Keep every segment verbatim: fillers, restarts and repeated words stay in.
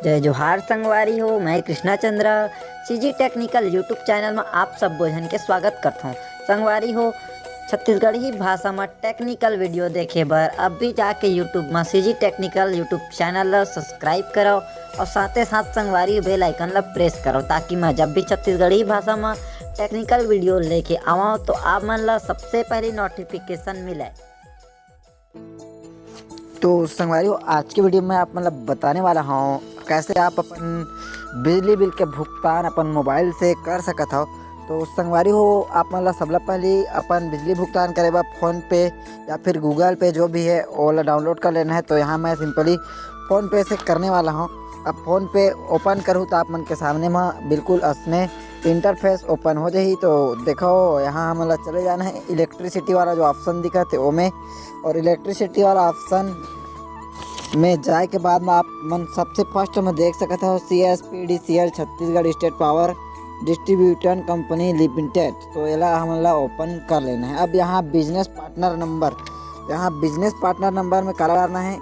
जय जोहार संगवारी हो, मैं Krishna Chandra CG Technical YouTube channel में आप सब झन के स्वागत करत हूँ। संगवारी हो, छत्तीसगढ़ी भाषा में technical video देखे बर अभी जाके YouTube में CG Technical YouTube channel ला subscribe करो और साथे साथ संगवारी bell icon ला press करो, ताकि मैं जब भी छत्तीसगढ़ी भाषा में technical video लेके आवां तो आप मन ला सबसे पहले notification मिले। तो संगवारी हो, आज के video में आप मन ला बताने वाला हूँ कैसे आप अपन बिजली बिल के भुगतान अपन मोबाइल से कर सकत हो। तो संगवारी हो, आप मन ला सबला पहले अपन बिजली भुगतान करे बर PhonePe या फिर Google Pay जो भी है, ओला download कर लेना है। तो यहाँ मैं simply PhonePe से करने वाला हूँ। अब PhonePe open करूँ तो आप मन के सामने में बिल्कुल असने interface open हो जाही। तो देखो, यहाँ हमन ला चले जाना है electricity वाला जो option दिखत हे ओमे, और electricity वाला option में जाए के बाद में आप मन सबसे first में देख सकत हो CSPDCL, Chhattisgarh state power distribution company limited. तो एला हमन ला open कर लेना है। अब यहाँ business partner number, यहाँ business partner number में काला डालना है,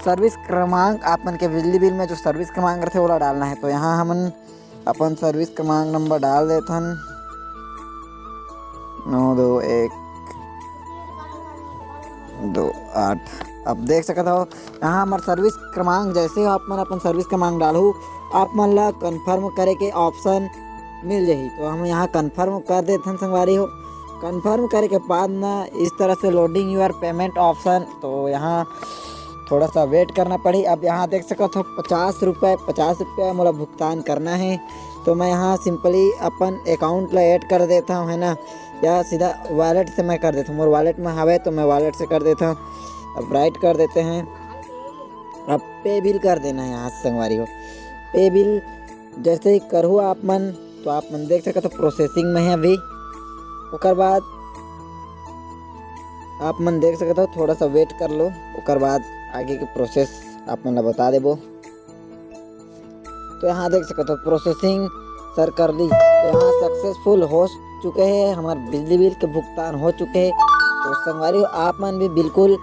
service क्रमांक, आप मन के बिजली बिल में जो service क्रमांक रहिथे ओला डालना है। तो यहाँ हमन अपन service क्रमांक number डाल देथन, नौ दो एक दो आठ। अब देख सकत हो, यहाँ हमर service क्रमांक, जैसे ही आप मन अपन service क्रमांक डालहू, आप मन ला confirm करे के option मिल जाही। तो हम यहाँ confirm कर देथन संगवारी हो। Confirm करे के बाद ना इस तरह से loading your payment option, तो यहाँ थोड़ा सा wait करना पड़ी। अब यहाँ देख सकत हो, पचास रुपये, पचास रुपये मोला भुगतान करना है। तो मैं यहाँ simply अपन account ला add कर देता हूँ, है ना, या सीधा wallet से मैं कर देता हूँ। मोर wallet में हवे तो मैं wallet से कर देता हूँ। अब right कर देते हैं। अब pay bill कर देना है यहाँ से संगवारी हो। Pay bill जैसे ही करहू आप मन, तो आप मन देख सकत हो processing में है अभी। ओकर बाद आप मन देख सकत हो, थोड़ा सा wait कर लो, ओकर बाद आगे के process आप मन ला बता देबो। तो यहाँ देख सकत हो, processing सर कर ली, तो यहाँ successful हो चुके हैं, हमार बिजली बिल के भुगतान हो चुके हैं। तो संगवारी हो, आप मन भी बिल्कुल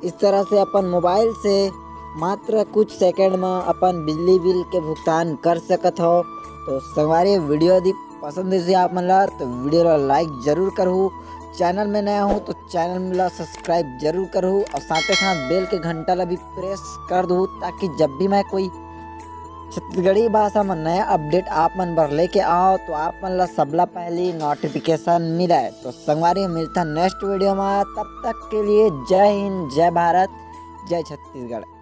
इस तरह से अपन मोबाइल से मात्र कुछ सेकंड में अपन बिजली बिल के भुगतान कर सकत हो। तो संगवारी, video यदि पसंद हे आप मन ला, तो video ला like जरूर करहू। Channel में नया हो तो channel ला subscribe जरूर करहू और साथे साथ bell के घंटा ला भी press कर दू, ताकि जब भी मैं कोई छत्तीसगढ़ी भाषा में नया update आप मन बर लेके आंव, तो आप मन ला सबला पहली notification मिले। तो संगवारी, मिलता next video में, तब तक के लिए जय हिंद, जय भारत, जय छत्तीसगढ़।